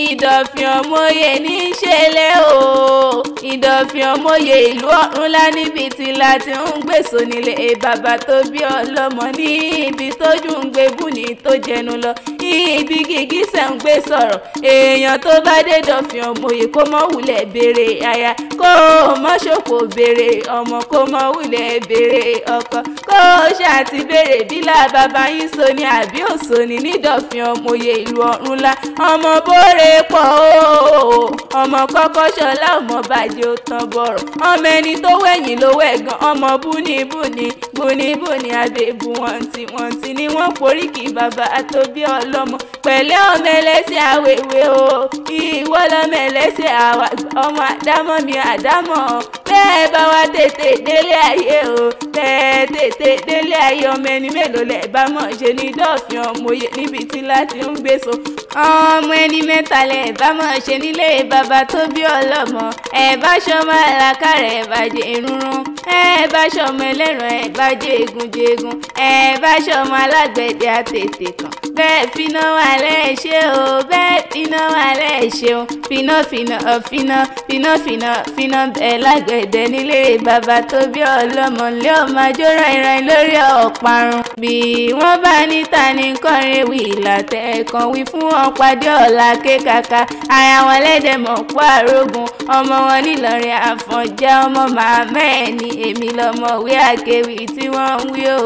Ìdọ̀fìn Ọmọye ní í ṣẹlẹ̀ o. Ìdọ̀fìn Ọmọye ìlú Ọ̀rúnlá níbi tí láti ń gbèsò nílé bàbá tó bí ọlọ́mọ, ní ibi tójú ń gbé bùnì tó jẹnu lọ, ibi gìgísẹ̀ ń gbé sọ̀rọ̀. Èèyàn tó bá dé Dọ̀fìn Ọmọye kó mọ́ wulẹ̀ béèrè aya, kó mọ́ ṣòkò béèrè ọmọ, kó mọ́ wulẹ̀ béèrè ọkọ, kó ṣáà ti béèrè bílà bàbá yín so ni àbí òso ni nídọ̀fìn Ọmọye ìlú Ọ̀rúnlá. Ọmọ bóre pọ̀ o, ọmọ kọ́kọ́ ṣọlá, ọmọ bàjẹ́ ó tán bọ̀rọ̀, ọmọ ẹni tó wẹ̀yìn ló wẹ̀gàn, ọmọ búni búni búni búni àbẹ̀bù wọ̀ntì wọ̀ntì ni wọ́n poríkì bàbá tó bí ọlọ́mọ. Pẹ̀lẹ́ ọmọ ẹlẹ́sẹ̀ àwèwé o, ìwọ lọmọ ẹlẹ́sẹ̀ àwà, ọmọ àdámọ́ mi àdámọ́. Bẹ́ẹ̀ bá wa tètè délé ayé o, bẹ́ẹ̀ tètè délé ayé, ọmọ ẹni mélòó lẹ̀ bá mọ̀ ṣe ní Dọ̀fìn Ọmọye níbi tí láti ń gbèsò. Ọmọ ẹni mẹ́ta lẹ̀ bá mọ̀ ṣe nílé bàbá tó bí ọlọ́mọ. Ẹ̀ bá ṣọmọ àlàkàrẹ̀, ẹ̀ bá jẹ irunrun, ẹ̀ bá ṣọmọ ẹlẹ́ran, ẹ̀ bá jẹ egunjẹgun, ẹ̀ bá ṣọmọ alágbẹ̀dẹ àtètè kan. Bẹ́ẹ̀ finá wà lẹ́ẹ̀ṣẹ̀ o, bẹ́ẹ̀ finá wà lẹ́ẹ̀ṣẹ̀ o, finá finá finá finá finá finá bẹ́ẹ̀ lágbẹ̀dẹ nílé bàbá tó bí ọlọ́mọ lé ọmọ ajó ráìnráìn lórí ọ̀parun. Bí wọ́n bá níta ní kọrin wí ìlàtẹ̀ kan wí fún wọn pàdé ọ̀la kékaka ara wọn lẹ́dẹ̀ mọ̀ pọ̀ àrógun ọmọ wọn nílọrin Àfọ̀njá, ọmọ màmá ẹ̀ ní èmi lọ́mọ̀wé àkèwì tí wọ́n ń wí o.